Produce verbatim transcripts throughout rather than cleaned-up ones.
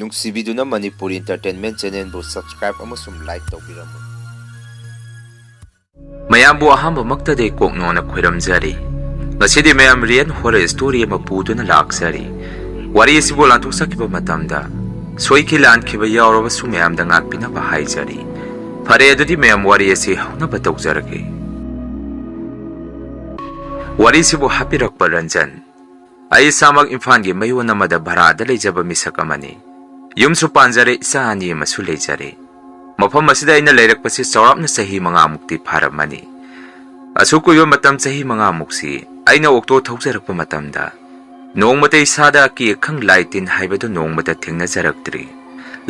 ꯅꯨꯡꯁꯤꯕꯤꯗꯨꯅ Manipuri Entertainment Channelꯕꯨ subscribe ꯑꯃꯁꯨꯡ like ꯇꯧꯕꯤꯔꯝꯃꯨ꯫ ꯃꯌꯥꯝꯕꯨ ꯑꯍꯥꯟꯕꯃꯛꯇꯗꯤ ꯀꯣꯛ ꯅꯣꯟꯅ ꯈꯣꯏꯔꯝꯖꯔꯤ꯫ ꯉꯁꯤꯗꯤ ꯃꯌꯥꯝ real horror story ꯑꯃ ꯄꯨꯗꯨꯅ ꯂꯥꯛꯆꯔꯤ꯫ ꯋꯥꯔꯤ ꯑꯁꯤꯕꯨ ꯂꯥꯟꯊꯣꯛꯆꯈꯤꯕ ꯃꯇꯝꯗ ꯁꯣꯏꯈꯤ ꯂꯥꯟꯈꯤꯕ ꯌꯥꯎꯔꯕꯁꯨ ꯃꯌꯥꯝꯗ ꯉꯥꯛꯄꯤꯅꯕ ꯍꯥꯏꯖꯔꯤ꯫ ꯐꯔꯦ, ꯑꯗꯨꯗꯤ ꯃꯌꯥꯝ ꯋꯥꯔꯤ ꯑꯁꯤ ꯍꯧꯅꯕ ꯇꯧꯖꯔꯒꯦ꯫ ꯋꯥꯔꯤꯁꯤꯕꯨ ꯍꯥꯞꯄꯤꯔꯛꯄ ꯔꯟꯖꯟ꯫ ꯑꯩ ꯏꯁꯥꯃꯛ ꯏꯝꯐꯥꯜꯒꯤ ꯃꯌꯣꯟ ꯑꯃꯗ ꯚꯔꯥꯗ ꯂꯩꯖꯕ ꯃꯤꯁꯛ ꯑꯃꯅꯤ꯫ ꯌꯨꯝꯁꯨ ꯄꯥꯟꯖꯔꯦ, ꯏꯆꯥ ꯑꯅꯤ ꯑꯃꯁꯨ ꯂꯩꯖꯔꯦ꯫ ꯃꯐꯝ ꯑꯁꯤꯗ ꯑꯩꯅ ꯂꯩꯔꯛꯄꯁꯤ ꯆꯥꯎꯔꯥꯛꯅ ꯆꯍꯤ ꯃꯉꯥꯃꯨꯛꯇꯤ ꯐꯥꯔꯝꯃꯅꯤ꯫ ꯑꯁꯨꯛ ꯀꯨꯏꯕ ꯃꯇꯝ ꯆꯍꯤ ꯃꯉꯥꯃꯨꯛꯁꯤ ꯑꯩꯅ ꯑꯣꯛꯇꯣ ꯊꯧꯖꯔꯛꯄ ꯃꯇꯝꯗ ꯅꯣꯡꯃꯇ ꯏꯁꯥꯗ ꯑꯀꯤ ꯑꯈꯪ ꯂꯥꯏ ꯇꯤꯟ ꯍꯥꯏꯕꯗꯨ ꯅꯣꯡꯃꯇ ꯊꯦꯡꯅꯖꯔꯛꯇ꯭ꯔꯤ꯫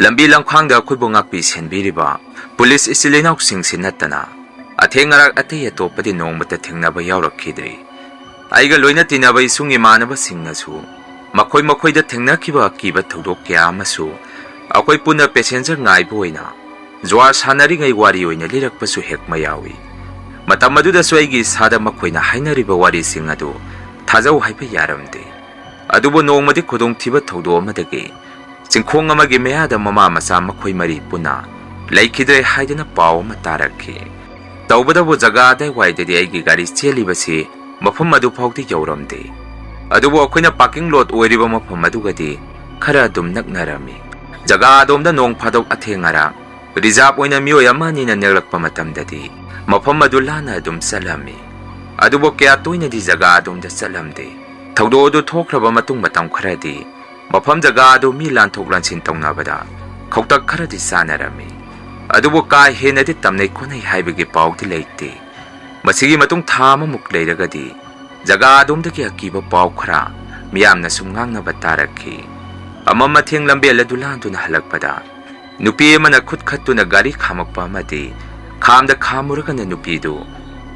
ꯂꯝꯕꯤ ꯂꯝꯈꯥꯡꯗ ꯑꯩꯈꯣꯏꯕꯨ ꯉꯥꯛꯄꯤ ꯁꯦꯟꯕꯤꯔꯤꯕ ꯄꯨꯂꯤꯁ ꯏꯆꯤꯜ ꯏꯅꯥꯎꯁꯤꯡꯁꯤ ꯅꯠꯇꯅ ꯑꯊꯦꯡ ꯑꯔꯥꯛ ꯑꯇꯩ ꯑꯇꯣꯞꯄꯗꯤ ꯅꯣꯡꯃꯇ ꯊꯦꯡꯅꯕ ꯌꯥꯎꯔꯛꯈꯤꯗ꯭ꯔꯤ꯫ ꯑꯩꯒ ꯂꯣꯏꯅ ꯇꯤꯟꯅꯕ ꯏꯁꯨꯡ ꯏꯃꯥꯟꯅꯕꯁꯤꯡꯅꯁꯨ ꯃꯈꯣꯏ ꯃꯈꯣꯏꯗ ꯊꯦꯡꯅꯈꯤꯕ ꯑꯀꯤꯕ ꯊꯧꯗꯣꯛ ꯀꯌꯥ ꯑꯃꯁꯨ ꯑꯩꯈꯣꯏ ꯄꯨꯟꯅ passenger ꯉꯥꯏꯕ ꯑꯣꯏꯅ ꯖꯨꯋꯥꯔ ꯁꯥꯟꯅꯔꯤꯉꯩ ꯋꯥꯔꯤ ꯑꯣꯏꯅ ꯂꯤꯔꯛꯄꯁꯨ ꯍꯦꯛ ꯃꯌꯥꯎꯏ꯫ ꯃꯇꯝ ꯑꯗꯨꯗꯁꯨ ꯑꯩꯒꯤ ꯏꯁꯥꯗ ꯃꯈꯣꯏꯅ ꯍꯥꯏꯅꯔꯤꯕ ꯋꯥꯔꯤꯁꯤꯡ ꯑꯗꯨ ꯊꯥꯖꯧ ꯍꯥꯏꯕ ꯌꯥꯔꯝꯗꯦ꯫ ꯑꯗꯨꯕꯨ ꯅꯣꯡꯃꯗꯤ ꯈꯨꯗꯣꯡꯊꯤꯕ ꯊꯧꯗꯣꯛ ꯑꯃꯗꯒꯤ ꯆꯤꯡꯈꯣꯡ ꯑꯃꯒꯤ ꯃꯌꯥꯗ ꯃꯃꯥ ꯃꯆꯥ ꯃꯈꯣꯏ ꯃꯔꯤ ꯄꯨꯟꯅ ꯂꯩꯈꯤꯗ꯭ꯔꯦ ꯍꯥꯏꯗꯅ ꯄꯥꯎ ꯑꯃ ꯇꯥꯔꯛꯈꯤ꯫ ꯇꯧꯕꯇꯕꯨ ꯖꯒꯥ ꯑꯗꯥꯏꯋꯥꯏꯗꯗꯤ ꯑꯩꯒꯤ ꯒꯥꯔꯤ ꯆꯦꯜꯂꯤꯕꯁꯤ ꯃꯐꯝ ꯑꯗꯨ ꯐꯥꯎꯗꯤ ꯌꯧꯔꯝꯗꯦ꯫ ꯑꯗꯨꯕꯨ ꯑꯩꯈꯣꯏꯅ parking lot ꯑꯣꯏꯔꯤꯕ ꯃꯐꯝ ꯑꯗꯨꯒꯗꯤ ꯈꯔ ꯑꯗꯨꯝ ꯅꯛꯅꯔꯝꯃꯤ꯫ ꯖꯒꯥ ꯑꯗꯣꯝꯗ ꯅꯣꯡ ꯐꯥꯗꯣꯛ ꯑꯊꯦꯡ ꯑꯔꯥꯛ reserve ꯑꯣꯏꯅ ꯃꯤꯑꯣꯏ ꯑꯃ ꯑꯅꯤꯅ ꯅꯦꯛꯂꯛꯄ ꯃꯇꯝꯗꯗꯤ ꯃꯐꯝ ꯑꯗꯨ ꯂꯥꯟꯅ ꯑꯗꯨꯝ ꯆꯠꯂꯝꯃꯤ꯫ ꯑꯗꯨꯕꯨ ꯀꯌꯥ ꯇꯣꯏꯅꯗꯤ ꯖꯒꯥ ꯑꯗꯣꯝꯗ ꯆꯠꯂꯝꯗꯦ꯫ ꯊꯧꯗꯣꯛ ꯑꯗꯨ ꯊꯣꯛꯈ꯭ꯔꯕ ꯃꯇꯨꯡ ꯃꯇꯝ ꯈꯔꯗꯤ ꯃꯐꯝ ꯖꯒꯥ ꯑꯗꯨ ꯃꯤ ꯂꯥꯟꯊꯣꯛ ꯂꯥꯟꯁꯤꯟ ꯇꯧꯅꯕꯗ ꯈꯧꯇꯛ ꯈꯔꯗꯤ ꯆꯥꯅꯔꯝꯃꯤ꯫ ꯑꯗꯨꯕꯨ ꯀꯥ ꯍꯦꯟꯅꯗꯤ ꯇꯝꯅꯩ ꯈꯣꯠꯅꯩ ꯍꯥꯏꯕꯒꯤ ꯄꯥꯎꯗꯤ ꯂꯩꯇꯦ꯫ ꯃꯁꯤꯒꯤ ꯃꯇꯨꯡ ꯊꯥ ꯑꯃꯃꯨꯛ ꯂꯩꯔꯒꯗꯤ ꯖꯒꯥ ꯑꯗꯣꯝꯗꯒꯤ ꯑꯀꯤꯕ ꯄꯥꯎ ꯈꯔ ꯃꯤꯌꯥꯝꯅ ꯁꯨꯝ ꯉꯥꯡꯅꯕ ꯇꯥꯔꯛꯈꯤ꯫ ꯑꯃꯝ ꯑꯊꯦꯡ ꯂꯝꯕꯦꯜ ꯑꯗꯨ ꯂꯥꯟꯗꯨꯅ ꯍꯜꯂꯛꯄꯗ ꯅꯨꯄꯤ ꯑꯃꯅ ꯈꯨꯠ ꯈꯠꯇꯨꯅ ꯒꯥꯔꯤ ꯈꯥꯝꯃꯛꯄ ꯑꯃꯗꯤ ꯈꯥꯝꯗ ꯈꯥꯝꯃꯨꯔꯒꯅ ꯅꯨꯄꯤꯗꯨ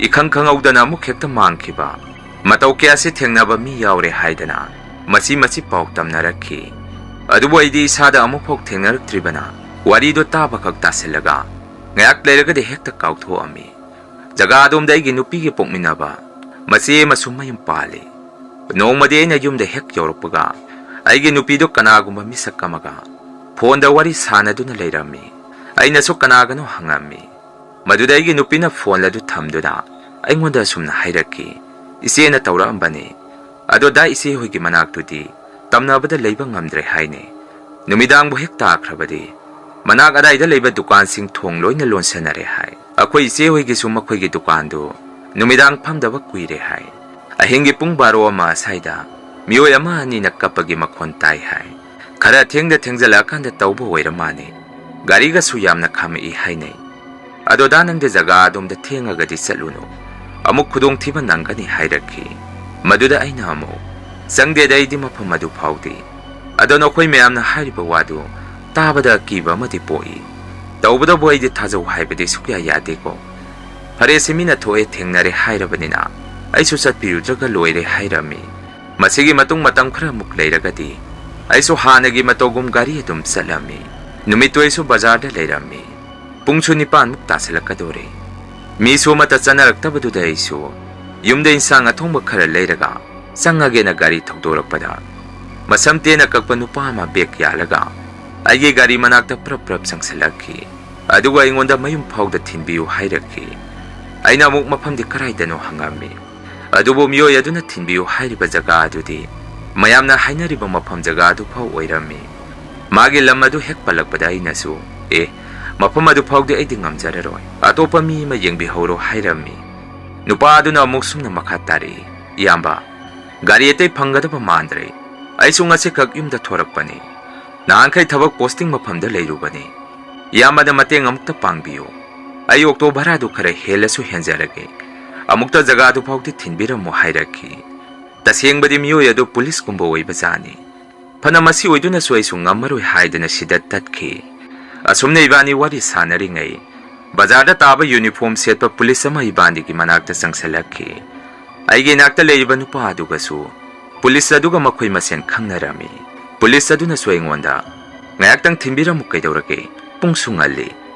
ꯏꯈꯪ ꯈꯪꯍꯧꯗꯅ ꯑꯃꯨꯛ ꯍꯦꯛꯇ ꯃꯥꯡꯈꯤꯕ꯫ ꯃꯇꯧ ꯀꯌꯥꯁꯤ ꯊꯦꯡꯅꯕ ꯃꯤ ꯌꯥꯎꯔꯦ ꯍꯥꯏꯗꯅ ꯃꯆꯤ ꯃꯆꯤ ꯄꯥꯎ ꯇꯝꯅꯔꯛꯈꯤ꯫ ꯑꯗꯨꯕꯨ ꯑꯩꯗꯤ ꯏꯁꯥꯗ ꯑꯃꯨꯛꯐꯥꯎ ꯊꯦꯡꯅꯔꯛꯇ꯭ꯔꯤꯕꯅ ꯋꯥꯔꯤꯗꯨ ꯇꯥꯕꯈꯛ ꯇꯥꯁꯤꯜꯂꯒ ꯉꯥꯏꯍꯥꯛ ꯂꯩꯔꯒꯗꯤ ꯍꯦꯛꯇ ꯀꯥꯎꯊꯣꯛꯑꯝꯃꯤ꯫ ꯖꯒꯥ ꯑꯗꯣꯝꯗ ꯑꯩꯒꯤ ꯅꯨꯄꯤꯒꯤ ꯄꯣꯛꯃꯤꯟꯅꯕ ꯃꯆꯦ ꯑꯃꯁꯨ ꯃꯌꯨꯝ ꯄꯥꯜꯂꯤ꯫ ꯅꯣꯡꯃꯗꯤ ꯑꯩꯅ ꯌꯨꯝꯗ ꯍꯦꯛ ꯌꯧꯔꯛꯄꯒ ꯑꯩꯒꯤ ꯅꯨꯄꯤꯗꯨ ꯀꯅꯥꯒꯨꯝꯕ ꯃꯤꯁꯛ ꯑꯃꯒ ꯐꯣꯟꯗ ꯋꯥꯔꯤ ꯁꯥꯟꯅꯗꯨꯅ ꯂꯩꯔꯝꯃꯤ꯫ ꯑꯩꯅꯁꯨ ꯀꯅꯥꯒꯅꯣ ꯍꯪꯉꯝꯃꯤ꯫ ꯃꯗꯨꯗ ꯑꯩꯒꯤ ꯅꯨꯄꯤꯅ ꯐꯣꯟ ꯑꯗꯨ ꯊꯝꯗꯨꯅ ꯑꯩꯉꯣꯟꯗ ꯑꯁꯨꯝꯅ ꯍꯥꯏꯔꯛꯈꯤ, "ꯏꯆꯦꯅ ꯇꯧꯔꯛꯑꯝꯕꯅꯤ, ꯑꯗꯣ ꯗꯥ ꯏꯆꯦ ꯍꯣꯏꯒꯤ ꯃꯅꯥꯛꯇꯨꯗꯤ ꯇꯝꯅꯕꯗ ꯂꯩꯕ ꯉꯝꯗ꯭ꯔꯦ ꯍꯥꯏꯅꯦ꯫ ꯅꯨꯃꯤꯗꯥꯡꯕꯨ ꯍꯦꯛ ꯇꯥꯈ꯭ꯔꯕꯗꯤ ꯃꯅꯥꯛ ꯑꯗꯥꯏꯗ ꯂꯩꯕ ꯗꯨꯀꯥꯟꯁꯤꯡ ꯊꯣꯡ ꯂꯣꯏꯅ ꯂꯣꯟꯁꯤꯟꯅꯔꯦ ꯍꯥꯏ꯫ ꯑꯩꯈꯣꯏ ꯏꯆꯦ ꯍꯣꯏꯒꯤꯁꯨ ꯃꯈꯣꯏꯒꯤ ꯗꯨꯀꯥꯟꯗꯨ ꯅꯨꯃꯤꯗꯥꯡ ꯐꯝꯗꯕ ꯀꯨꯏꯔꯦ ꯍꯥꯏ꯫ ꯑꯍꯤꯡꯒꯤ ꯄꯨꯡ ꯕꯥꯔꯣ ꯑꯃ ꯑꯁ꯭ꯋꯥꯏꯗ ꯃꯤꯑꯣꯏ ꯑꯃ ꯑꯅꯤꯅ ꯀꯞꯄꯒꯤ ꯃꯈꯣꯟ ꯇꯥꯏ ꯍꯥꯏ꯫ ꯈꯔ ꯊꯦꯡꯗ ꯊꯦꯡꯖꯜꯂꯛꯑꯀꯥꯟꯗ ꯇꯧꯕ ꯑꯣꯏꯔ ꯃꯥꯜꯂꯦ꯫ ꯒꯥꯔꯤꯒꯁꯨ ꯌꯥꯝꯅ ꯈꯥꯝꯃꯛꯏ ꯍꯥꯏꯅꯩ꯫ ꯑꯗꯣ ꯗꯥ, ꯅꯪꯗꯤ ꯖꯒꯥ ꯑꯗꯣꯝꯗ ꯊꯦꯡꯉꯒꯗꯤ ꯆꯠꯂꯨꯅꯨ, ꯑꯃꯨꯛ ꯈꯨꯗꯣꯡꯊꯤꯕ ꯅꯪꯒꯅꯤ" ꯍꯥꯏꯔꯛꯈꯤ꯫ ꯃꯗꯨꯗ ꯑꯩꯅ ꯑꯃꯨꯛ, "ꯆꯪꯗꯦꯗ ꯑꯩꯗꯤ ꯃꯐꯝ ꯑꯗꯨ ꯐꯥꯎꯗꯤ꯫ ꯑꯗꯣ ꯅꯈꯣꯏ ꯃꯌꯥꯝꯅ ꯍꯥꯏꯔꯤꯕ ꯋꯥꯗꯨ ꯇꯥꯕꯗ ꯑꯀꯤꯕ ꯑꯃꯗꯤ ꯄꯣꯛꯏ꯫ ꯇꯧꯕꯇꯕꯨ ꯑꯩꯗꯤ ꯊꯥꯖꯧ ꯍꯥꯏꯕꯗꯤ ꯁꯨꯛꯌꯥ ꯌꯥꯗꯦꯀꯣ꯫ ꯐꯔꯦꯁꯦ, ꯃꯤꯅ ꯊꯣꯛꯑꯦ ꯊꯦꯡꯅꯔꯦ ꯍꯥꯏꯔꯕꯅꯤꯅ ꯑꯩꯁꯨ ꯆꯠꯄꯤꯔꯨꯗ꯭ꯔꯒ ꯂꯣꯏꯔꯦ" ꯍꯥꯏꯔꯝꯃꯤ꯫ ꯃꯁꯤꯒꯤ ꯃꯇꯨꯡ ꯃꯇꯝ ꯈꯔꯃꯨꯛ ꯂꯩꯔꯒꯗꯤ ꯑꯩꯁꯨ ꯍꯥꯟꯅꯒꯤ ꯃꯇꯧꯒꯨꯝ ꯒꯥꯔꯤ ꯑꯗꯨꯝ ꯆꯠꯂꯝꯃꯤ꯫ ꯅꯨꯃꯤꯠꯇꯨ ꯑꯩꯁꯨ ꯕꯖꯥꯔꯗ ꯂꯩꯔꯝꯃꯤ꯫ ꯄꯨꯡꯁꯨ ꯅꯤꯄꯥꯟꯃꯨꯛ ꯇꯥꯁꯤꯜꯂꯛꯀꯗꯧꯔꯦ꯫ ꯃꯤꯁꯨ ꯑꯃꯠꯇ ꯆꯠꯅꯔꯛꯇꯕꯗꯨꯗ ꯑꯩꯁꯨ ꯌꯨꯝꯗ ꯏꯟꯁꯥꯡ ꯑꯊꯣꯡꯕ ꯈꯔ ꯂꯩꯔꯒ ꯆꯪꯉꯒꯦꯅ ꯒꯥꯔꯤ ꯊꯧꯗꯣꯔꯛꯄꯗ, ꯃꯁꯝ ꯇꯦꯟꯅ ꯀꯛꯄ ꯅꯨꯄꯥ ꯑꯃ ꯕꯦꯛ ꯌꯥꯜꯂꯒ ꯑꯩꯒꯤ ꯒꯥꯔꯤ ꯃꯅꯥꯛꯇ ꯄ꯭ꯔꯞ ꯄ꯭ꯔꯞ ꯆꯪꯁꯤꯜꯂꯛꯈꯤ꯫ ꯑꯗꯨꯒ ꯑꯩꯉꯣꯟꯗ ꯃꯌꯨꯝ ꯐꯥꯎꯗ ꯊꯤꯟꯕꯤꯌꯨ ꯍꯥꯏꯔꯛꯈꯤ꯫ ꯑꯩꯅ ꯑꯃꯨꯛ ꯃꯐꯝꯗꯤ ꯀꯔꯥꯏꯗꯅꯣ ꯍꯪꯉꯝꯃꯤ꯫ ꯑꯗꯨꯕꯨ ꯃꯤꯑꯣꯏ ꯑꯗꯨꯅ ꯊꯤꯟꯕꯤꯌꯨ ꯍꯥꯏꯔꯤꯕ ꯖꯒꯥ ꯑꯗꯨꯗꯤ ꯃꯌꯥꯝꯅ ꯍꯥꯏꯅꯔꯤꯕ ꯃꯐꯝ ꯖꯒꯥ ꯑꯗꯨ ꯐꯥꯎ ꯑꯣꯏꯔꯝꯃꯤ꯫ ꯃꯥꯒꯤ ꯂꯝ ꯑꯗꯨ ꯍꯦꯛ ꯄꯜꯂꯛꯄꯗ ꯑꯩꯅꯁꯨ, "ꯑꯦ, ꯃꯐꯝ ꯑꯗꯨ ꯐꯥꯎꯗꯤ ꯑꯩꯗꯤ ꯉꯝꯖꯔꯔꯣꯏ, ꯑꯇꯣꯞꯄ ꯃꯤ ꯑꯃ ꯌꯦꯡꯕꯤꯍꯧꯔꯣ" ꯍꯥꯏꯔꯝꯃꯤ꯫ ꯅꯨꯄꯥ ꯑꯗꯨꯅ ꯑꯃꯨꯛ ꯁꯨꯝꯅ ꯃꯈꯥ ꯇꯥꯔꯛꯏ, "ꯏꯌꯥꯝꯕ, ꯒꯥꯔꯤ ꯑꯇꯩ ꯐꯪꯒꯗꯕ ꯃꯥꯟꯗ꯭ꯔꯦ꯫ ꯑꯩꯁꯨ ꯉꯁꯤꯈꯛ ꯌꯨꯝꯗ ꯊꯣꯔꯛꯄꯅꯤ꯫ ꯅꯍꯥꯟꯈꯩ ꯊꯕꯛ ꯄꯣꯁꯇꯤꯡ ꯃꯐꯝꯗ ꯂꯩꯔꯨꯕꯅꯤ꯫ ꯏꯌꯥꯝꯕꯅ ꯃꯇꯦꯡ ꯑꯃꯨꯛꯇ ꯄꯥꯡꯕꯤꯌꯨ꯫ ꯑꯩ ꯑꯣꯛꯇꯣ ꯚꯔꯥꯗꯨ ꯈꯔ ꯍꯦꯜꯂꯁꯨ ꯍꯦꯟꯖꯔꯒꯦ꯫ ꯑꯃꯨꯛꯇ ꯖꯒꯥꯗꯨ ꯐꯥꯎꯗꯤ ꯊꯤꯟꯕꯤꯔꯝꯃꯨ" ꯍꯥꯏꯔꯛꯈꯤ꯫ ꯇꯁꯦꯡꯕꯗꯤ ꯃꯤꯑꯣꯏ ꯑꯗꯨ ꯄꯨꯂꯤꯁꯀꯨꯝꯕ ꯑꯣꯏꯕꯖꯥꯠꯅꯤ꯫ ꯐꯅ ꯃꯁꯤ ꯑꯣꯏꯗꯨꯅꯁꯨ ꯑꯩꯁꯨ ꯉꯝꯃꯔꯣꯏ ꯍꯥꯏꯗꯅ ꯁꯤꯗ ꯇꯠꯈꯤ꯫ ꯑꯁꯨꯝꯅ ꯏꯕꯥꯅꯤ ꯋꯥꯔꯤ ꯁꯥꯟꯅꯔꯤꯉꯩ, ꯕꯖꯥꯔꯗ ꯇꯥꯕ ꯌꯨꯅꯤꯐꯣꯔꯝ ꯁꯦꯠꯄ ꯄꯨꯂꯤꯁ ꯑꯃ ꯏꯕꯥꯅꯤꯒꯤ ꯃꯅꯥꯛꯇ ꯆꯪꯁꯤꯜꯂꯛꯈꯤ꯫ ꯑꯩꯒꯤ ꯏꯅꯥꯛꯇ ꯂꯩꯔꯤꯕ ꯅꯨꯄꯥ ꯑꯗꯨꯒꯁꯨ ꯄꯨꯂꯤꯁ ꯑꯗꯨꯒ ꯃꯈꯣꯏ ꯃꯁꯦꯟ ꯈꯪꯅꯔꯝꯃꯤ꯫ ꯄꯨꯂꯤꯁ ꯑꯗꯨꯅꯁꯨ ꯑꯩꯉꯣꯟꯗ, "ꯉꯥꯏꯍꯥꯛꯇꯪ ꯊꯤꯟꯕꯤꯔꯝꯃꯨ, ꯀꯩꯗꯧꯔꯒꯦ? ꯄꯨꯡꯁꯨ ꯉꯜꯂꯤ꯫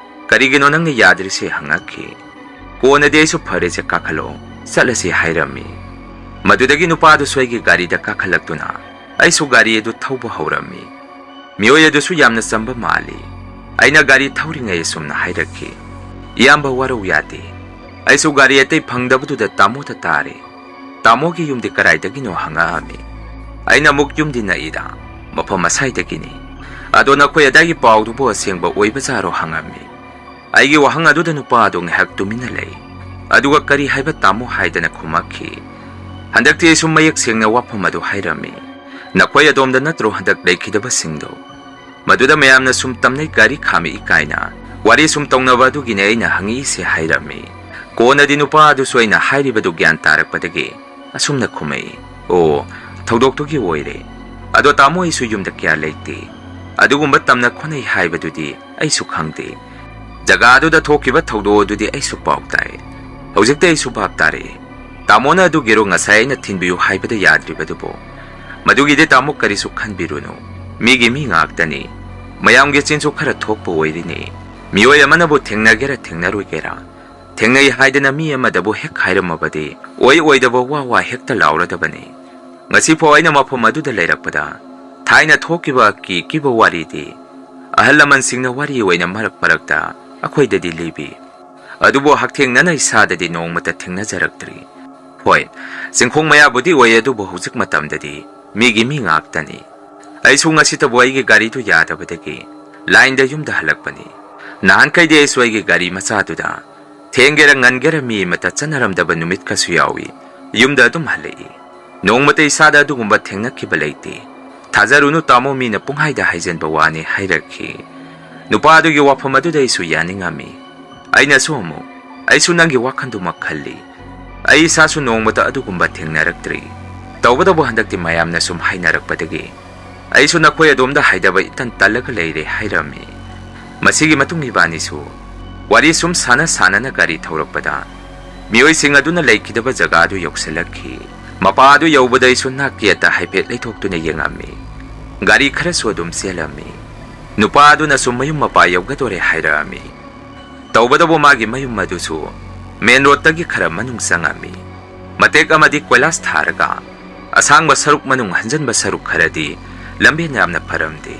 ꯀꯔꯤꯒꯤꯅꯣ ꯅꯪꯅ ꯌꯥꯗ꯭ꯔꯤꯁꯦ?" ꯍꯪꯉꯛꯈꯤ꯫ ꯀꯣꯟꯅꯗꯤ ꯑꯩꯁꯨ, "ꯐꯔꯦꯁꯦ, ꯀꯥꯈꯠꯂꯛꯑꯣ, ꯆꯠꯂꯁꯤ" ꯍꯥꯏꯔꯝꯃꯤ꯫ ꯃꯗꯨꯗꯒꯤ ꯅꯨꯄꯥꯗꯨꯁꯨ ꯑꯩꯒꯤ ꯒꯥꯔꯤꯗ ꯀꯥꯈꯠꯂꯛꯇꯨꯅ ꯑꯩꯁꯨ ꯒꯥꯔꯤ ꯑꯗꯨ ꯊꯧꯕ ꯍꯧꯔꯝꯃꯤ꯫ ꯃꯤꯑꯣꯏ ꯑꯗꯨꯁꯨ ꯌꯥꯝꯅ ꯆꯝꯕ ꯃꯥꯜꯂꯤ꯫ ꯑꯩꯅ ꯒꯥꯔꯤ ꯊꯧꯔꯤꯉꯩ ꯑꯁꯨꯝꯅ ꯍꯥꯏꯔꯛꯈꯤ, "ꯏꯌꯥꯝꯕ, ꯋꯥꯔꯧ ꯌꯥꯗꯦ꯫ ꯑꯩꯁꯨ ꯒꯥꯔꯤ ꯑꯇꯩ ꯐꯪꯗꯕꯗꯨꯗ ꯇꯥꯃꯣꯗ ꯇꯥꯔꯦ꯫ ꯇꯥꯃꯣꯒꯤ ꯌꯨꯝꯗꯤ ꯀꯗꯥꯏꯗꯒꯤꯅꯣ?" ꯍꯪꯉꯛꯑꯝꯃꯤ꯫ ꯑꯩꯅ ꯑꯃꯨꯛ, "ꯌꯨꯝꯗꯤ ꯅꯛꯏꯗ, ꯃꯐꯝ ꯑꯁꯥꯏꯗꯒꯤꯅꯤ꯫ ꯑꯗꯣ ꯅꯈꯣꯏ ꯑꯗꯥꯏꯒꯤ ꯄꯥꯎꯗꯨꯕꯨ ꯑꯁꯦꯡꯕ ꯑꯣꯏꯕꯖꯥꯔꯣ?" ꯍꯪꯉꯝꯃꯤ꯫ ꯑꯩꯒꯤ ꯋꯥꯍꯪ ꯑꯗꯨꯗ ꯅꯨꯄꯥ ꯑꯗꯨ ꯉꯥꯏꯍꯥꯛ ꯇꯨꯃꯤꯟꯅ ꯂꯩ꯫ ꯑꯗꯨꯒ "ꯀꯔꯤ ꯍꯥꯏꯕ ꯇꯥꯃꯣ?" ꯍꯥꯏꯗꯅ ꯈꯨꯝꯃꯛꯈꯤ꯫ ꯍꯟꯗꯛꯇꯤ ꯑꯩꯁꯨ ꯃꯌꯦꯛ ꯁꯦꯡꯅ ꯋꯥꯐꯝ ꯑꯗꯨ ꯍꯥꯏꯔꯝꯃꯤ꯫ "ꯅꯈꯣꯏ ꯑꯗꯣꯝꯗ ꯅꯠꯇ꯭ꯔꯣ ꯍꯟꯗꯛ ꯂꯩꯈꯤꯗꯕꯁꯤꯡꯗꯣ? ꯃꯗꯨꯗ ꯃꯌꯥꯝꯅ ꯁꯨꯝ ꯇꯝꯅꯩ ꯒꯥꯔꯤ ꯈꯥꯝꯃꯛꯏ ꯀꯥꯏꯅ꯫ ꯋꯥꯔꯤ ꯁꯨꯝ ꯇꯧꯅꯕ ꯑꯗꯨꯒꯤꯅꯦ ꯑꯩꯅ ꯍꯪꯉꯛꯏꯁꯦ" ꯍꯥꯏꯔꯝꯃꯤ꯫ ꯀꯣꯟꯅꯗꯤ ꯅꯨꯄꯥ ꯑꯗꯨꯁꯨ ꯑꯩꯅ ꯍꯥꯏꯔꯤꯕꯗꯨ ꯒ꯭ꯌꯥꯟ ꯇꯥꯔꯛꯄꯗꯒꯤ ꯑꯁꯨꯝꯅ ꯈꯨꯝꯃꯛꯏ, "ꯑꯣ, ꯊꯧꯗꯣꯛꯇꯨꯒꯤ ꯑꯣꯏꯔꯦ꯫ ꯑꯗꯣ ꯇꯥꯃꯣ, ꯑꯩꯁꯨ ꯌꯨꯝꯗ ꯀꯌꯥ ꯂꯩꯇꯦ꯫ ꯑꯗꯨꯒꯨꯝꯕ ꯇꯝꯅ ꯈꯣꯠꯅꯩ ꯍꯥꯏꯕꯗꯨꯗꯤ ꯑꯩꯁꯨ ꯈꯪꯗꯦ꯫ ꯖꯒꯥꯗꯨꯗ ꯊꯣꯛꯈꯤꯕ ꯊꯧꯗꯣꯛ ꯑꯗꯨꯗꯤ ꯑꯩꯁꯨ ꯄꯥꯎ ꯇꯥꯏ꯫ ꯍꯧꯖꯤꯛꯇ ꯑꯩꯁꯨ ꯚꯥꯞ ꯇꯥꯔꯛꯑꯦ꯫ ꯇꯥꯃꯣꯅ ꯑꯗꯨꯒꯤꯔꯣ ꯉꯁꯥꯏ ꯑꯩꯅ ꯊꯤꯟꯕꯤꯌꯨ ꯍꯥꯏꯕꯗ ꯌꯥꯗ꯭ꯔꯤꯕꯗꯨꯕꯨ? ꯃꯗꯨꯒꯤꯗꯤ ꯇꯥꯃꯣ ꯀꯔꯤꯁꯨ ꯈꯟꯕꯤꯔꯨꯅꯨ꯫ ꯃꯤꯒꯤ ꯃꯤ ꯉꯥꯛꯇꯅꯤ꯫ ꯃꯌꯥꯝꯒꯤ ꯆꯤꯟꯁꯨ ꯈꯔ ꯊꯣꯛꯄ ꯑꯣꯏꯔꯤꯅꯤ꯫ ꯃꯤꯑꯣꯏ ꯑꯃꯅꯕꯨ ꯊꯦꯡꯅꯒꯦꯔꯥ ꯊꯦꯡꯅꯔꯣꯏꯒꯦꯔꯥ, ꯊꯦꯡꯅꯩ ꯍꯥꯏꯗꯅ ꯃꯤ ꯑꯃꯗꯕꯨ ꯍꯦꯛ ꯍꯥꯏꯔꯝꯃꯕꯗꯤ ꯑꯣꯏ ꯑꯣꯏꯗꯕ ꯋꯥ ꯋꯥ ꯍꯦꯛꯇ ꯂꯥꯎꯔꯗꯕꯅꯤ꯫ ꯉꯁꯤꯐꯥꯎ ꯑꯩꯅ ꯃꯐꯝ ꯑꯗꯨꯗ ꯂꯩꯔꯛꯄꯗ ꯊꯥꯏꯅ ꯊꯣꯛꯈꯤꯕ ꯑꯀꯤ ꯑꯀꯤꯕ ꯋꯥꯔꯤꯗꯤ ꯑꯍꯜ ꯂꯃꯟꯁꯤꯡꯅ ꯋꯥꯔꯤ ꯑꯣꯏꯅ ꯃꯔꯛ ꯃꯔꯛꯇ ꯑꯩꯈꯣꯏꯗꯗꯤ ꯂꯤꯕꯤ꯫ ꯑꯗꯨꯕꯨ ꯍꯛꯊꯦꯡꯅꯅ ꯏꯁꯥꯗꯗꯤ ꯅꯣꯡꯃꯇ ꯊꯦꯡꯅꯖꯔꯛꯇ꯭ꯔꯤ꯫ ꯍꯣꯏ, ꯆꯤꯡꯈꯣꯡ ꯃꯌꯥꯕꯨꯗꯤ ꯑꯣꯏ, ꯑꯗꯨꯕꯨ ꯍꯧꯖꯤꯛ ꯃꯇꯝꯗꯗꯤ ꯃꯤꯒꯤ ꯃꯤ ꯉꯥꯛꯇꯅꯤ꯫ ꯑꯩꯁꯨ ꯉꯁꯤꯇꯕꯨ ꯑꯩꯒꯤ ꯒꯥꯔꯤꯗꯨ ꯌꯥꯗꯕꯗꯒꯤ ꯂꯥꯏꯟꯗ ꯌꯨꯝꯗ ꯍꯜꯂꯛꯄꯅꯤ꯫ ꯅꯍꯥꯟꯈꯩꯗꯤ ꯑꯩꯁꯨ ꯑꯩꯒꯤ ꯒꯥꯔꯤ ꯃꯆꯥꯗꯨꯗ ꯊꯦꯡꯒꯦꯔ ꯉꯟꯒꯦꯔ ꯃꯤ ꯑꯃꯠꯇ ꯆꯠꯅꯔꯝꯗꯕ ꯅꯨꯃꯤꯠꯀꯁꯨ ꯌꯥꯎꯏ꯫ ꯌꯨꯝꯗ ꯑꯗꯨꯝ ꯍꯜꯂꯛꯏ꯫ ꯅꯣꯡꯃꯇ ꯏꯁꯥꯗ ꯑꯗꯨꯒꯨꯝꯕ ꯊꯦꯡꯅꯈꯤꯕ ꯂꯩꯇꯦ꯫ "ꯊꯥꯖꯔꯨꯅꯨ ꯇꯥꯃꯣ, ꯃꯤꯅ ꯄꯨꯡꯍꯥꯏꯗ ꯍꯥꯏꯖꯟꯕ ꯋꯥꯅꯤ" ꯍꯥꯏꯔꯛꯈꯤ꯫ ꯅꯨꯄꯥ ꯑꯗꯨꯒꯤ ꯋꯥꯐꯝ ꯑꯗꯨꯗ ꯑꯩꯁꯨ ꯌꯥꯅꯤꯡꯉꯝꯃꯤ꯫ ꯑꯩꯅꯁꯨ ꯑꯃꯨꯛ, "ꯑꯩꯁꯨ ꯅꯪꯒꯤ ꯋꯥꯈꯜꯗꯨꯃꯛ ꯈꯜꯂꯤ꯫ ꯑꯩ ꯏꯁꯥꯁꯨ ꯅꯣꯡꯃꯇ ꯑꯗꯨꯒꯨꯝꯕ ꯊꯦꯡꯅꯔꯛꯇ꯭ꯔꯤ꯫ ꯇꯧꯕꯇꯕꯨ ꯍꯟꯗꯛꯇꯤ ꯃꯌꯥꯝꯅ ꯁꯨꯝ ꯍꯥꯏꯅꯔꯛꯄꯗꯒꯤ ꯑꯩꯁꯨ ꯅꯈꯣꯏ ꯑꯗꯣꯝꯗ ꯍꯥꯏꯗꯕ ꯏꯇꯟ ꯇꯜꯂꯒ ꯂꯩꯔꯦ" ꯍꯥꯏꯔꯝꯃꯤ꯫ ꯃꯁꯤꯒꯤ ꯃꯇꯨꯡ ꯏꯕꯥꯅꯤꯁꯨ ꯋꯥꯔꯤ ꯁꯨꯝ ꯁꯥꯟꯅ ꯁꯥꯟꯅꯅ ꯒꯥꯔꯤ ꯊꯧꯔꯛꯄꯗ ꯃꯤꯑꯣꯏꯁꯤꯡ ꯑꯗꯨꯅ ꯂꯩꯈꯤꯗꯕ ꯖꯒꯥ ꯑꯗꯨ ꯌꯧꯁꯤꯜꯂꯛꯈꯤ꯫ ꯃꯄꯥ ꯑꯗꯨ ꯌꯧꯕꯗ ꯑꯩꯁꯨ ꯅꯥꯛ ꯌꯦꯠꯇ ꯍꯥꯏꯐꯦꯠ ꯂꯩꯊꯣꯛꯇꯨꯅ ꯌꯦꯡꯉꯝꯃꯤ꯫ ꯒꯥꯔꯤ ꯈꯔꯁꯨ ꯑꯗꯨꯝ ꯆꯦꯜꯂꯝꯃꯤ꯫ ꯅꯨꯄꯥ ꯑꯗꯨꯅꯁꯨ ꯃꯌꯨꯝ ꯃꯄꯥ ꯌꯧꯒꯗꯣꯔꯦ ꯍꯥꯏꯔꯛꯑꯝꯃꯤ꯫ ꯇꯧꯕꯇꯕꯨ ꯃꯥꯒꯤ ꯃꯌꯨꯝ ꯑꯗꯨꯁꯨ ꯃꯦꯟ ꯔꯣꯗꯇꯒꯤ ꯈꯔ ꯃꯅꯨꯡ ꯆꯪꯉꯝꯃꯤ꯫ ꯃꯇꯦꯛ ꯑꯃꯗꯤ ꯀꯣꯏꯂꯥꯁ ꯊꯥꯔꯒ ꯑꯁꯥꯡꯕ ꯁꯔꯨꯛ ꯃꯅꯨꯡ ꯍꯟꯖꯟꯕ ꯁꯔꯨꯛ ꯈꯔꯗꯤ ꯂꯝꯕꯦꯟ ꯌꯥꯝꯅ ꯐꯔꯝꯗꯦ꯫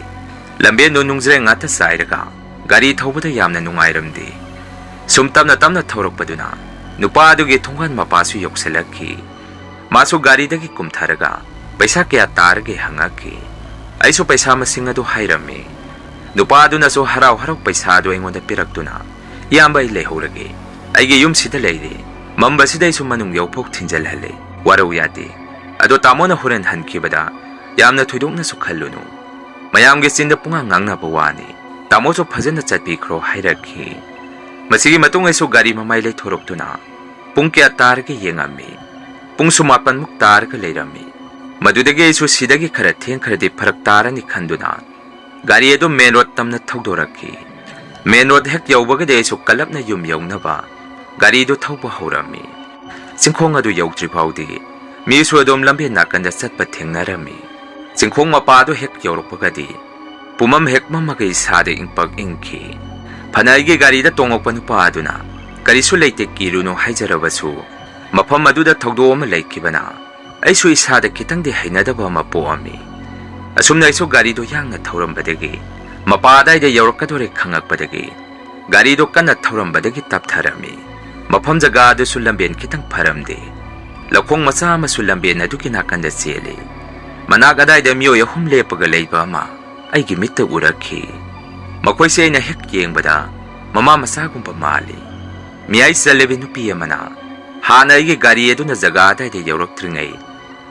ꯂꯝꯕꯦꯟꯗꯨ ꯅꯨꯡꯖ꯭ꯔꯦꯡ ꯉꯥꯛꯇ ꯆꯥꯏꯔꯒ ꯒꯥꯔꯤ ꯊꯧꯕꯗ ꯌꯥꯝꯅ ꯅꯨꯡꯉꯥꯏꯔꯝꯗꯦ꯫ ꯁꯨꯝ ꯇꯞꯅ ꯇꯞꯅ ꯊꯧꯔꯛꯄꯗꯨꯅ ꯅꯨꯄꯥ ꯑꯗꯨꯒꯤ ꯊꯣꯡꯒꯥꯟ ꯃꯄꯥꯁꯨ ꯌꯧꯁꯤꯜꯂꯛꯈꯤ꯫ ꯃꯥꯁꯨ ꯒꯥꯔꯤꯗꯒꯤ ꯀꯨꯝꯊꯔꯒ ꯄꯩꯁꯥ ꯀꯌꯥ ꯇꯥꯔꯒꯦ ꯍꯪꯉꯛꯈꯤ꯫ ꯑꯩꯁꯨ ꯄꯩꯁꯥ ꯃꯁꯤꯡ ꯑꯗꯨ ꯍꯥꯏꯔꯝꯃꯤ꯫ ꯅꯨꯄꯥ ꯑꯗꯨꯅꯁꯨ ꯍꯔꯥꯎ ꯍꯔꯥꯎ ꯄꯩꯁꯥ ꯑꯗꯨ ꯑꯩꯉꯣꯟꯗ ꯄꯤꯔꯛꯇꯨꯅ, "ꯏꯌꯥꯝꯕ, ꯑꯩ ꯂꯩꯍꯧꯔꯒꯦ꯫ ꯑꯩꯒꯤ ꯌꯨꯝꯁꯤꯗ ꯂꯩꯔꯦ꯫ ꯃꯝꯕꯁꯤꯗ ꯑꯩꯁꯨ ꯃꯅꯨꯡ ꯌꯧꯐꯥꯎ ꯊꯤꯟꯖꯜꯍꯜꯂꯦ꯫ ꯋꯥꯔꯧ ꯌꯥꯗꯦ꯫ ꯑꯗꯣ ꯇꯥꯃꯣꯅ ꯍꯣꯔꯦꯟ ꯍꯟꯈꯤꯕꯗ ꯌꯥꯝꯅ ꯊꯣꯏꯗꯣꯛꯅꯁꯨ ꯈꯜꯂꯨꯅꯨ꯫ ꯃꯌꯥꯝꯒꯤ ꯆꯤꯟꯗ ꯄꯨꯡꯉꯥꯡ ꯉꯥꯡꯅꯕ ꯋꯥꯅꯤ꯫ ꯇꯥꯃꯣꯁꯨ ꯐꯖꯅ ꯆꯠꯄꯤꯈ꯭ꯔꯣ" ꯍꯥꯏꯔꯛꯈꯤ꯫ ꯃꯁꯤꯒꯤ ꯃꯇꯨꯡ ꯑꯩꯁꯨ ꯒꯥꯔꯤ ꯃꯃꯥꯏ ꯂꯩꯊꯣꯔꯛꯇꯨꯅ ꯄꯨꯡ ꯀꯌꯥ ꯇꯥꯔꯒꯦ ꯌꯦꯡꯉꯝꯃꯤ꯫ ꯄꯨꯡꯁꯨ ꯃꯥꯄꯟꯃꯨꯛ ꯇꯥꯔꯒ ꯂꯩꯔꯝꯃꯤ꯫ ꯃꯗꯨꯗꯒꯤ ꯑꯩꯁꯨ ꯁꯤꯗꯒꯤ ꯈꯔ ꯊꯦꯡꯈ꯭ꯔꯗꯤ ꯐꯔꯛ ꯇꯥꯔꯅꯤ ꯈꯟꯗꯨꯅ ꯒꯥꯔꯤ ꯑꯗꯨ ꯃꯦꯟ ꯔꯣꯗ ꯇꯝꯅ ꯊꯧꯗꯣꯔꯛꯈꯤ꯫ ꯃꯦꯟ ꯔꯣꯗ ꯍꯦꯛ ꯌꯧꯕꯒꯗꯤ ꯑꯩꯁꯨ ꯀꯜꯂꯞꯅ ꯌꯨꯝ ꯌꯧꯅꯕ ꯒꯥꯔꯤꯗꯨ ꯊꯧꯕ ꯍꯧꯔꯝꯃꯤ꯫ ꯆꯤꯡꯈꯣꯡ ꯑꯗꯨ ꯌꯧꯗ꯭ꯔꯤ ꯐꯥꯎꯗꯤ ꯃꯤꯁꯨ ꯑꯗꯨꯝ ꯂꯝꯕꯦꯟ ꯅꯥꯀꯟꯗ ꯆꯠꯄ ꯊꯦꯡꯅꯔꯝꯃꯤ꯫ ꯆꯤꯡꯈꯣꯡ ꯃꯄꯥꯗꯨ ꯍꯦꯛ ꯌꯧꯔꯛꯄꯒꯗꯤ ꯄꯨꯃꯝ ꯍꯦꯛ ꯃꯝꯃꯒ ꯏꯁꯥꯗ ꯏꯪꯄꯛ ꯏꯪꯈꯤ꯫ ꯐꯅ ꯑꯩꯒꯤ ꯒꯥꯔꯤꯗ ꯇꯣꯡꯉꯛꯄ ꯅꯨꯄꯥ ꯑꯗꯨꯅ "ꯀꯔꯤꯁꯨ ꯂꯩꯇꯦ, ꯀꯤꯔꯨꯅꯨ" ꯍꯥꯏꯖꯔꯕꯁꯨ, ꯃꯐꯝ ꯑꯗꯨꯗ ꯊꯧꯗꯣꯛ ꯑꯃ ꯂꯩꯈꯤꯕꯅ ꯑꯩꯁꯨ ꯏꯁꯥꯗ ꯈꯤꯇꯪꯗꯤ ꯍꯩꯅꯗꯕ ꯑꯃ ꯄꯣꯛꯑꯝꯃꯤ꯫ ꯑꯁꯨꯝꯅ ꯑꯩꯁꯨ ꯒꯥꯔꯤꯗꯨ ꯌꯥꯡꯅ ꯊꯧꯔꯝꯕꯗꯒꯤ ꯃꯄꯥ ꯑꯗꯥꯏꯗ ꯌꯧꯔꯛꯀꯗꯣꯔꯦ ꯈꯪꯉꯛꯄꯗꯒꯤ ꯒꯥꯔꯤꯗꯨ ꯀꯟꯅ ꯊꯧꯔꯝꯕꯗꯒꯤ ꯇꯞꯊꯔꯝꯃꯤ꯫ ꯃꯐꯝ ꯖꯒꯥ ꯑꯗꯨꯁꯨ ꯂꯝꯕꯦꯟ ꯈꯤꯇꯪ ꯐꯔꯝꯗꯦ꯫ ꯂꯧꯈꯣꯡ ꯃꯆꯥ ꯑꯃꯁꯨ ꯂꯝꯕꯦꯟ ꯑꯗꯨꯒꯤ ꯅꯥꯀꯟꯗ ꯆꯦꯜꯂꯤ꯫ ꯃꯅꯥꯛ ꯑꯗꯥꯏꯗ ꯃꯤꯑꯣꯏ ꯑꯍꯨꯝ ꯂꯦꯞꯄꯒ ꯂꯩꯕ ꯑꯃ ꯑꯩꯒꯤ ꯃꯤꯠꯇ ꯎꯔꯛꯈꯤ꯫ ꯃꯈꯣꯏꯁꯦ ꯑꯩꯅ ꯍꯦꯛ ꯌꯦꯡꯕꯗ ꯃꯃꯥ ꯃꯆꯥꯒꯨꯝꯕ ꯃꯥꯜꯂꯤ꯫ ꯃꯤꯌꯥꯏ ꯆꯜꯂꯕꯤ ꯅꯨꯄꯤ ꯑꯃꯅ ꯍꯥꯟꯅ ꯑꯩꯒꯤ ꯒꯥꯔꯤ ꯑꯗꯨꯅ ꯖꯒꯥ ꯑꯗꯥꯏꯗ ꯌꯧꯔꯛꯇ꯭ꯔꯤꯉꯩ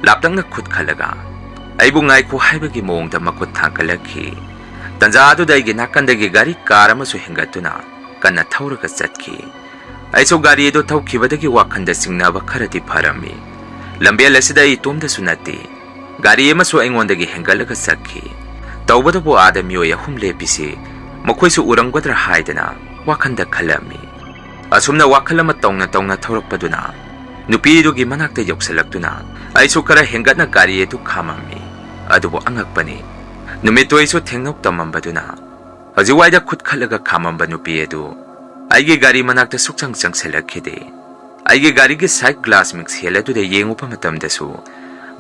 ꯂꯥꯞꯇꯛꯅ ꯈꯨꯠ ꯈꯜꯂꯒ ꯑꯩꯕꯨ "ꯉꯥꯏꯈꯣ" ꯍꯥꯏꯕꯒꯤ ꯃꯑꯣꯡꯗ ꯃꯈꯨꯠ ꯊꯥꯡꯒꯠꯂꯛꯈꯤ꯫ ꯇꯟꯖꯥ ꯑꯗꯨꯗ ꯑꯩꯒꯤ ꯅꯥꯀꯟꯗꯒꯤ ꯒꯥꯔꯤ ꯀꯥꯔ ꯑꯃꯁꯨ ꯍꯦꯟꯒꯠꯇꯨꯅ ꯀꯟꯅ ꯊꯧꯔꯒ ꯆꯠꯈꯤ꯫ ꯑꯩꯁꯨ ꯒꯥꯔꯤ ꯑꯗꯨ ꯊꯧꯈꯤꯕꯗꯒꯤ ꯋꯥꯈꯟꯗ ꯆꯤꯡꯅꯕ ꯈꯔꯗꯤ ꯐꯔꯝꯃꯤ꯫ ꯂꯝꯕꯦꯜ ꯑꯁꯤꯗ ꯑꯩ ꯏꯇꯣꯝꯗꯁꯨ ꯅꯠꯇꯦ, ꯒꯥꯔꯤ ꯑꯃꯁꯨ ꯑꯩꯉꯣꯟꯗꯒꯤ ꯍꯦꯟꯒꯠꯂꯒ ꯆꯠꯈꯤ꯫ ꯇꯧꯕꯇꯕꯨ ꯑꯥꯗ ꯃꯤꯑꯣꯏ ꯑꯍꯨꯝ ꯂꯦꯞꯄꯤꯁꯤ ꯃꯈꯣꯏꯁꯨ ꯎꯔꯝꯒꯗ꯭ꯔꯥ ꯍꯥꯏꯗꯅ ꯋꯥꯈꯟꯗ ꯈꯜꯂꯝꯃꯤ꯫ ꯑꯁꯨꯝꯅ ꯋꯥꯈꯜ ꯑꯃ ꯇꯧꯅ ꯇꯧꯅ ꯊꯧꯔꯛꯄꯗꯨꯅ ꯅꯨꯄꯤꯗꯨꯒꯤ ꯃꯅꯥꯛꯇ ꯌꯧꯁꯤꯜꯂꯛꯇꯨꯅ ꯑꯩꯁꯨ ꯈꯔ ꯍꯦꯟꯒꯠꯅ ꯒꯥꯔꯤ ꯑꯗꯨ ꯈꯥꯝꯃꯝꯃꯤ꯫ ꯑꯗꯨꯕꯨ ꯑꯉꯛꯄꯅꯤ, ꯅꯨꯃꯤꯠꯇꯨ ꯑꯩꯁꯨ ꯊꯦꯡꯅꯧ ꯇꯝꯃꯝꯕꯗꯨꯅ ꯍꯧꯖꯤꯛꯋꯥꯏꯗ ꯈꯨꯠ ꯈꯠꯂꯒ ꯈꯥꯝꯃꯝꯕ ꯅꯨꯄꯤ ꯑꯗꯨ ꯑꯩꯒꯤ ꯒꯥꯔꯤ ꯃꯅꯥꯛꯇ ꯁꯨꯛꯆꯪ ꯆꯪꯁꯤꯜꯂꯛꯈꯤꯗꯦ꯫ ꯑꯩꯒꯤ ꯒꯥꯔꯤꯒꯤ ꯁꯥꯏꯠ ꯒ꯭ꯂꯥꯁ ꯃꯤꯡꯁꯦꯜ ꯑꯗꯨꯗ ꯌꯦꯡꯉꯨꯕ ꯃꯇꯝꯗꯁꯨ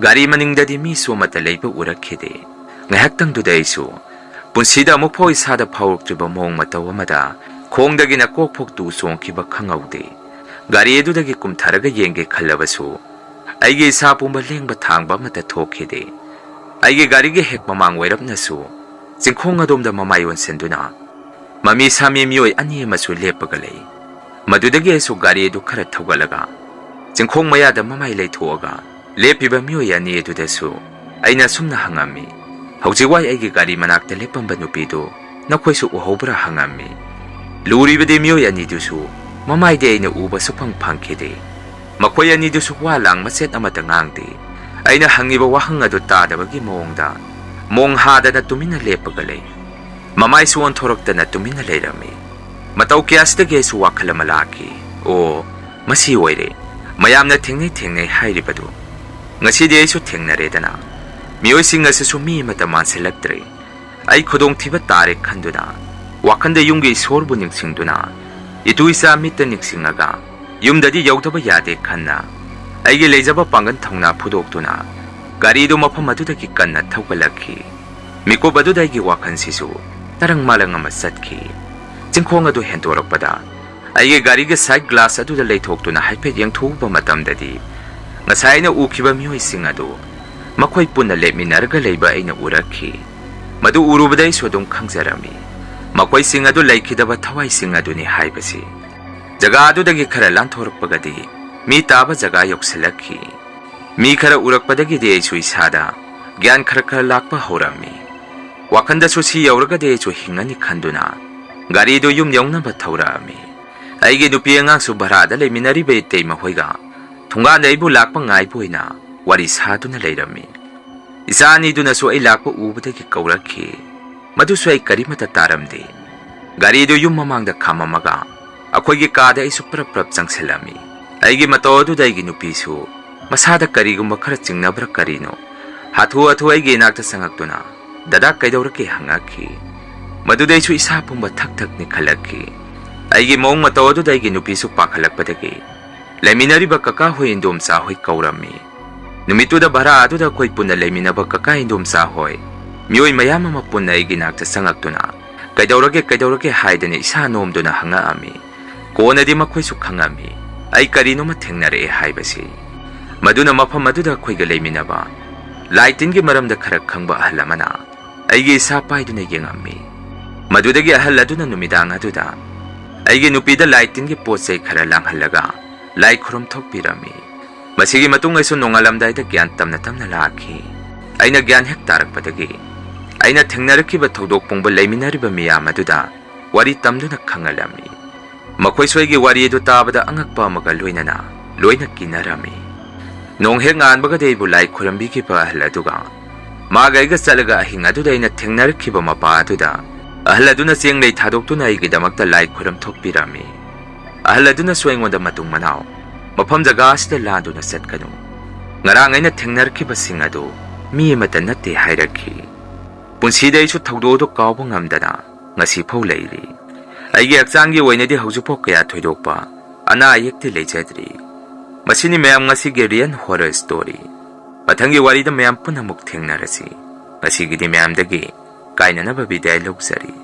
ꯒꯥꯔꯤ ꯃꯅꯤꯡꯗꯗꯤ ꯃꯤꯁꯨ ꯑꯃꯠꯇ ꯂꯩꯕ ꯎꯔꯛꯈꯤꯗꯦ꯫ ꯉꯥꯏꯍꯥꯛꯇꯪꯗꯨꯗ ꯑꯩꯁꯨ ꯄꯨꯟꯁꯤꯗ ꯑꯃꯨꯛꯐꯥꯎ ꯏꯁꯥꯗ ꯐꯥꯎꯔꯛꯇ꯭ꯔꯤꯕ ꯃꯑꯣꯡ ꯃꯇꯧ ꯑꯃꯗ ꯈꯣꯡꯗꯒꯤꯅ ꯀꯣꯛ ꯐꯥꯎ ꯇꯨ ꯆꯣꯡꯈꯤꯕ ꯈꯪꯍꯧꯗꯦ꯫ ꯒꯥꯔꯤ ꯑꯗꯨꯗꯒꯤ ꯀꯨꯝꯊꯔꯒ ꯌꯦꯡꯒꯦ ꯈꯜꯂꯕꯁꯨ ꯑꯩꯒꯤ ꯏꯁꯥ ꯄꯨꯝꯕ ꯂꯦꯡꯕ ꯊꯥꯡꯕ ꯑꯃꯠꯇ ꯊꯣꯛꯈꯤꯗꯦ꯫ ꯑꯩꯒꯤ ꯒꯥꯔꯤꯒꯤ ꯍꯦꯛ ꯃꯃꯥꯡ ꯑꯣꯏꯔꯞꯅꯁꯨ ꯆꯤꯡꯈꯣꯡ ꯑꯗꯣꯝꯗ ꯃꯃꯥꯏ ꯑꯣꯟꯁꯤꯟꯗꯨꯅ ꯃꯃꯤ ꯁꯥꯃꯤ ꯃꯤꯑꯣꯏ ꯑꯅꯤ ꯑꯃꯁꯨ ꯂꯦꯞꯄꯒ ꯂꯩ꯫ ꯃꯗꯨꯗꯒꯤ ꯑꯩꯁꯨ ꯒꯥꯔꯤ ꯑꯗꯨ ꯈꯔ ꯊꯧꯒꯠꯂꯒ ꯆꯤꯡꯈꯣꯡ ꯃꯌꯥꯗ ꯃꯃꯥꯏ ꯂꯩꯊꯣꯛꯑꯒ ꯂꯦꯞꯄꯤꯕ ꯃꯤꯑꯣꯏ ꯑꯅꯤ ꯑꯗꯨꯗꯁꯨ ꯑꯩꯅ ꯑꯁꯨꯝꯅ ꯍꯪꯉꯝꯃꯤ, "ꯍꯧꯖꯤꯛ ꯋꯥꯏ ꯑꯩꯒꯤ ꯒꯥꯔꯤ ꯃꯅꯥꯛꯇ ꯂꯦꯞꯄꯝꯕ ꯅꯨꯄꯤꯗꯨ ꯅꯈꯣꯏꯁꯨ ꯎꯍꯧꯕ꯭ꯔꯥ?" ꯍꯪꯉꯝꯃꯤ꯫ ꯂꯨꯔꯤꯕꯗꯤ ꯃꯤꯑꯣꯏ ꯑꯅꯤꯗꯨꯁꯨ ꯃꯃꯥꯏꯗꯤ ꯑꯩꯅ ꯎꯕ ꯁꯨꯐꯪ ꯐꯪꯈꯤꯗꯦ꯫ ꯃꯈꯣꯏ ꯑꯅꯤꯗꯨꯁꯨ ꯋꯥ ꯂꯥꯡ ꯃꯆꯦꯠ ꯑꯃꯠꯇ ꯉꯥꯡꯗꯦ꯫ ꯑꯩꯅ ꯍꯪꯉꯤꯕ ꯋꯥꯍꯪ ꯑꯗꯨ ꯇꯥꯗꯕꯒꯤ ꯃꯑꯣꯡꯗ ꯃꯣꯡ ꯍꯥꯗꯅ ꯇꯨꯃꯤꯟꯅ ꯂꯦꯞꯄꯒ ꯂꯩ꯫ ꯃꯃꯥꯏꯁꯨ ꯑꯣꯟꯊꯣꯔꯛꯇꯅ ꯇꯨꯃꯤꯟꯅ ꯂꯩꯔꯝꯃꯤ꯫ ꯃꯇꯧ ꯀꯌꯥꯁꯤꯗꯒꯤ ꯑꯩꯁꯨ ꯋꯥꯈꯜ ꯑꯃ ꯂꯥꯛꯈꯤ꯫ ꯑꯣ, ꯃꯁꯤ ꯑꯣꯏꯔꯦ ꯃꯌꯥꯝꯅ ꯊꯦꯡꯅꯩ ꯊꯦꯡꯅꯩ ꯍꯥꯏꯔꯤꯕꯗꯨ꯫ ꯉꯁꯤꯗꯤ ꯑꯩꯁꯨ ꯊꯦꯡꯅꯔꯦꯗꯅ꯫ ꯃꯤꯑꯣꯏꯁꯤꯡ ꯑꯁꯤꯁꯨ ꯃꯤ ꯑꯃꯠꯇ ꯃꯥꯟꯁꯤꯜꯂꯛꯇ꯭ꯔꯦ꯫ ꯑꯩ ꯈꯨꯗꯣꯡꯊꯤꯕ ꯇꯥꯔꯦ ꯈꯟꯗꯨꯅ ꯋꯥꯈꯜꯗ ꯌꯨꯝꯒꯤ ꯏꯁꯣꯔꯕꯨ ꯅꯤꯡꯁꯤꯡꯗꯨꯅ ꯏꯇꯨ ꯏꯆꯥ ꯃꯤꯠꯇ ꯅꯤꯡꯁꯤꯡꯉꯒ ꯌꯨꯝꯗꯗꯤ ꯌꯧꯗꯕ ꯌꯥꯗꯦ ꯈꯟꯅ ꯑꯩꯒꯤ ꯂꯩꯖꯕ ꯄꯥꯡꯒꯜ ꯊꯧꯅꯥ ꯐꯨꯗꯣꯛꯇꯨꯅ ꯒꯥꯔꯤꯗꯨ ꯃꯐꯝ ꯑꯗꯨꯗꯒꯤ ꯀꯟꯅ ꯊꯧꯒꯠꯂꯛꯈꯤ꯫ ꯃꯤꯀꯨꯞ ꯑꯗꯨꯗ ꯑꯩꯒꯤ ꯋꯥꯈꯜꯁꯤꯁꯨ ꯇꯔꯪ ꯃꯥꯂꯪ ꯑꯃ ꯆꯠꯈꯤ꯫ ꯆꯤꯡꯈꯣꯡ ꯑꯗꯨ ꯍꯦꯟꯗꯣꯔꯛꯄꯗ ꯑꯩꯒꯤ ꯒꯥꯔꯤꯒꯤ ꯁꯥꯏꯠ ꯒ꯭ꯂꯥꯁ ꯑꯗꯨꯗ ꯂꯩꯊꯣꯛꯇꯨꯅ ꯍꯥꯏꯐꯦꯠ ꯌꯦꯡꯊꯣꯛꯎꯕ ꯃꯇꯝꯗꯗꯤ ꯉꯁꯥꯏ ꯑꯩꯅ ꯎꯈꯤꯕ ꯃꯤꯑꯣꯏꯁꯤꯡ ꯑꯗꯨ ꯃꯈꯣꯏ ꯄꯨꯟꯅ ꯂꯦꯞꯃꯤꯟꯅꯔꯒ ꯂꯩꯕ ꯑꯩꯅ ꯎꯔꯛꯈꯤ꯫ ꯃꯗꯨ ꯎꯔꯨꯕꯗ ꯑꯩꯁꯨ ꯑꯗꯨꯝ ꯈꯪꯖꯔꯝꯃꯤ, ꯃꯈꯣꯏꯁꯤꯡ ꯑꯗꯨ ꯂꯩꯈꯤꯗꯕ ꯊꯋꯥꯏꯁꯤꯡ ꯑꯗꯨꯅꯤ ꯍꯥꯏꯕꯁꯤ꯫ ꯖꯒꯥ ꯑꯗꯨꯗꯒꯤ ꯈꯔ ꯂꯥꯟꯊꯣꯔꯛꯄꯒꯗꯤ ꯃꯤ ꯇꯥꯕ ꯖꯒꯥ ꯌꯧꯁꯤꯜꯂꯛꯈꯤ꯫ ꯃꯤ ꯈꯔ ꯎꯔꯛꯄꯗꯒꯤꯗꯤ ꯑꯩꯁꯨ ꯏꯁꯥꯗ ꯒ꯭ꯌꯥꯟ ꯈꯔ ꯈꯔ ꯂꯥꯛꯄ ꯍꯧꯔꯝꯃꯤ꯫ ꯋꯥꯈꯟꯗꯁꯨ ꯁꯤ ꯌꯧꯔꯒꯗꯤ ꯑꯩꯁꯨ ꯍꯤꯡꯉꯅꯤ ꯈꯟꯗꯨꯅ ꯒꯥꯔꯤꯗꯨ ꯌꯨꯝ ꯌꯧꯅꯕ ꯊꯧꯔꯛꯑꯝꯃꯤ꯫ ꯑꯩꯒꯤ ꯅꯨꯄꯤ ꯑꯉꯥꯡꯁꯨ ꯚꯔꯥꯗ ꯂꯩꯃꯤꯟꯅꯔꯤꯕ ꯏꯇꯩꯃ ꯍꯣꯏꯒ ꯊꯣꯡꯒꯥꯟꯗ ꯑꯩꯕꯨ ꯂꯥꯛꯄ ꯉꯥꯏꯕ ꯑꯣꯏꯅ ꯋꯥꯔꯤ ꯁꯥꯗꯨꯅ ꯂꯩꯔꯝꯃꯤ꯫ ꯏꯆꯥ ꯑꯅꯤꯗꯨꯅꯁꯨ ꯑꯩ ꯂꯥꯛꯄ ꯎꯕꯗꯒꯤ ꯀꯧꯔꯛꯈꯤ꯫ ꯃꯗꯨꯁꯨ ꯑꯩ ꯀꯔꯤꯃꯠꯇ ꯇꯥꯔꯝꯗꯦ꯫ ꯒꯥꯔꯤꯗꯨ ꯌꯨꯝ ꯃꯃꯥꯡꯗ ꯈꯥꯝꯃꯝꯃꯒ ꯑꯩꯈꯣꯏꯒꯤ ꯀꯥꯗ ꯑꯩꯁꯨ ꯄ꯭ꯔꯞ ꯄ꯭ꯔꯞ ꯆꯪꯁꯤꯜꯂꯝꯃꯤ꯫ ꯑꯩꯒꯤ ꯃꯇꯧ ꯑꯗꯨꯗ ꯑꯩꯒꯤ ꯅꯨꯄꯤꯁꯨ ꯃꯁꯥꯗ ꯀꯔꯤꯒꯨꯝꯕ ꯈꯔ ꯆꯤꯡꯅꯕ꯭ꯔꯥ ꯀꯔꯤꯅꯣ, ꯍꯥꯊꯨ ꯍꯥꯊꯨ ꯑꯩꯒꯤ ꯏꯅꯥꯛꯇ ꯆꯪꯉꯛꯇꯨꯅ, "ꯗꯗꯥ, ꯀꯩꯗꯧꯔꯒꯦ?" ꯍꯪꯉꯛꯈꯤ꯫ ꯃꯗꯨꯗ ꯑꯩꯁꯨ ꯏꯁꯥ ꯄꯨꯝꯕ ꯊꯛ ꯊꯛ ꯅꯤꯛꯈꯠꯂꯛꯈꯤ꯫ ꯑꯩꯒꯤ ꯃꯑꯣꯡ ꯃꯇꯧ ꯑꯗꯨꯗ ꯑꯩꯒꯤ ꯅꯨꯄꯤꯁꯨ ꯄꯥꯈꯠꯂꯛꯄꯗꯒꯤ ꯂꯩꯃꯤꯟꯅꯔꯤꯕ ꯀꯀꯥ ꯍꯣꯏ, ꯏꯟꯗꯣꯝꯆꯥ ꯍꯣꯏ ꯀꯧꯔꯝꯃꯤ꯫ ꯅꯨꯃꯤꯠꯇꯨꯗ ꯚꯔꯥ ꯑꯗꯨꯗ ꯑꯩꯈꯣꯏ ꯄꯨꯟꯅ ꯂꯩꯃꯤꯟꯅꯕ ꯀꯀꯥ ꯏꯟꯗꯣꯝꯆꯥ ꯍꯣꯏ ꯃꯤꯑꯣꯏ ꯃꯌꯥꯝ ꯑꯃ ꯄꯨꯟꯅ ꯑꯩꯒꯤ ꯅꯥꯛꯇ ꯆꯪꯉꯛꯇꯨꯅ, "ꯀꯩꯗꯧꯔꯒꯦ, ꯀꯩꯗꯧꯔꯒꯦ?" ꯍꯥꯏꯗꯅ ꯏꯁꯥ ꯅꯣꯝꯗꯨꯅ ꯍꯪꯉꯛꯑꯝꯃꯤ꯫ ꯀꯣꯟꯅꯗꯤ ꯃꯈꯣꯏꯁꯨ ꯈꯪꯉꯝꯃꯤ, ꯑꯩ ꯀꯔꯤꯅꯣꯃ ꯊꯦꯡꯅꯔꯛꯑꯦ ꯍꯥꯏꯕꯁꯤ꯫ ꯃꯗꯨꯅ ꯃꯐꯝ ꯑꯗꯨꯗ ꯑꯩꯈꯣꯏꯒ ꯂꯩꯃꯤꯟꯅꯕ ꯂꯥꯏ ꯇꯤꯟꯒꯤ ꯃꯔꯝꯗ ꯈꯔ ꯈꯪꯕ ꯑꯍꯜ ꯑꯃꯅ ꯑꯩꯒꯤ ꯏꯁꯥ ꯄꯥꯏꯗꯨꯅ ꯌꯦꯡꯉꯝꯃꯤ꯫ ꯃꯗꯨꯗꯒꯤ ꯑꯍꯜ ꯑꯗꯨꯅ ꯅꯨꯃꯤꯗꯥꯡ ꯑꯗꯨꯗ ꯑꯩꯒꯤ ꯅꯨꯄꯤꯗ ꯂꯥꯏ ꯇꯤꯟꯒꯤ ꯄꯣꯠ ꯆꯩ ꯈꯔ ꯂꯥꯡꯍꯜꯂꯒ ꯂꯥꯏ ꯈꯨꯔꯨꯝ ꯊꯣꯛꯄꯤꯔꯝꯃꯤ꯫ ꯃꯁꯤꯒꯤ ꯃꯇꯨꯡ ꯑꯩꯁꯨ ꯅꯣꯡꯉꯥꯜꯂꯝꯗꯥꯏꯗ ꯒ꯭ꯌꯥꯟ ꯇꯞꯅ ꯇꯞꯅ ꯂꯥꯛꯈꯤ꯫ ꯑꯩꯅ ꯒ꯭ꯌꯥꯟ ꯍꯦꯛ ꯇꯥꯔꯛꯄꯗꯒꯤ ꯑꯩꯅ ꯊꯦꯡꯅꯔꯛꯈꯤꯕ ꯊꯧꯗꯣꯛ ꯄꯨꯝꯕ ꯂꯩꯃꯤꯟꯅꯔꯤꯕ ꯃꯤꯌꯥꯝ ꯑꯗꯨꯗ ꯋꯥꯔꯤ ꯇꯝꯗꯨꯅ ꯈꯪꯍꯜꯂꯝꯃꯤ꯫ ꯃꯈꯣꯏꯁꯨ ꯑꯩꯒꯤ ꯋꯥꯔꯤ ꯑꯗꯨ ꯇꯥꯕꯗ ꯑꯉꯛꯄ ꯑꯃꯒ ꯂꯣꯏꯅꯅ ꯂꯣꯏꯅ ꯀꯤꯅꯔꯝꯃꯤ꯫ ꯅꯣꯡ ꯍꯦꯛ ꯉꯥꯟꯕꯒꯗꯤ ꯑꯩꯕꯨ ꯂꯥꯏ ꯈꯨꯔꯝꯕꯤꯈꯤꯕ ꯑꯍꯜ ꯑꯗꯨꯒ ꯃꯥꯒ ꯑꯩꯒ ꯆꯠꯂꯒ ꯑꯍꯤꯡ ꯑꯗꯨꯗ ꯑꯩꯅ ꯊꯦꯡꯅꯔꯛꯈꯤꯕ ꯃꯄꯥ ꯑꯗꯨꯗ ꯑꯍꯜ ꯑꯗꯨꯅ ꯆꯦꯡ ꯂꯩ ꯊꯥꯗꯣꯛꯇꯨꯅ ꯑꯩꯒꯤꯗꯃꯛꯇ ꯂꯥꯏ ꯈꯨꯔꯝ ꯊꯣꯛꯄꯤꯔꯝꯃꯤ꯫ ꯑꯍꯜ ꯑꯗꯨꯅꯁꯨ ꯑꯩꯉꯣꯟꯗ ꯃꯇꯨꯡ ꯃꯅꯥꯎ ꯃꯐꯝ ꯖꯒꯥ ꯑꯁꯤꯗ ꯂꯥꯟꯗꯨꯅ ꯆꯠꯀꯅꯨ, ꯉꯔꯥꯡ ꯑꯩꯅ ꯊꯦꯡꯅꯔꯛꯈꯤꯕꯁꯤꯡ ꯑꯗꯨ ꯃꯤ ꯑꯃꯠꯇ ꯅꯠꯇꯦ ꯍꯥꯏꯔꯛꯈꯤ꯫ ꯄꯨꯟꯁꯤꯗ ꯑꯩꯁꯨ ꯊꯧꯗꯣꯛ ꯑꯗꯨ ꯀꯥꯎꯕ ꯉꯝꯗꯅ ꯉꯁꯤꯐꯥꯎ ꯂꯩꯔꯤ꯫ ꯑꯩꯒꯤ ꯍꯛꯆꯥꯡꯒꯤ ꯑꯣꯏꯅꯗꯤ ꯍꯧꯖꯤꯛꯐꯥꯎ ꯀꯌꯥ ꯊꯣꯏꯗꯣꯛꯄ ꯑꯅꯥ ꯑꯌꯦꯛꯇꯤ ꯂꯩꯖꯗ꯭ꯔꯤ꯫ ꯃꯁꯤꯅꯤ ꯃꯌꯥꯝ ꯉꯁꯤꯒꯤ Real Horror Story꯫ ꯃꯊꯪꯒꯤ ꯋꯥꯔꯤꯗ ꯃꯌꯥꯝ ꯄꯨꯟꯅ ꯑꯃꯨꯛ ꯊꯦꯡꯅꯔꯁꯤ꯫ ꯉꯁꯤꯒꯤꯗꯤ ꯃꯌꯥꯝꯗꯒꯤ ꯀꯥꯏꯅꯅꯕ ꯕꯤꯗꯥꯏ ꯂꯧꯖꯔꯤ꯫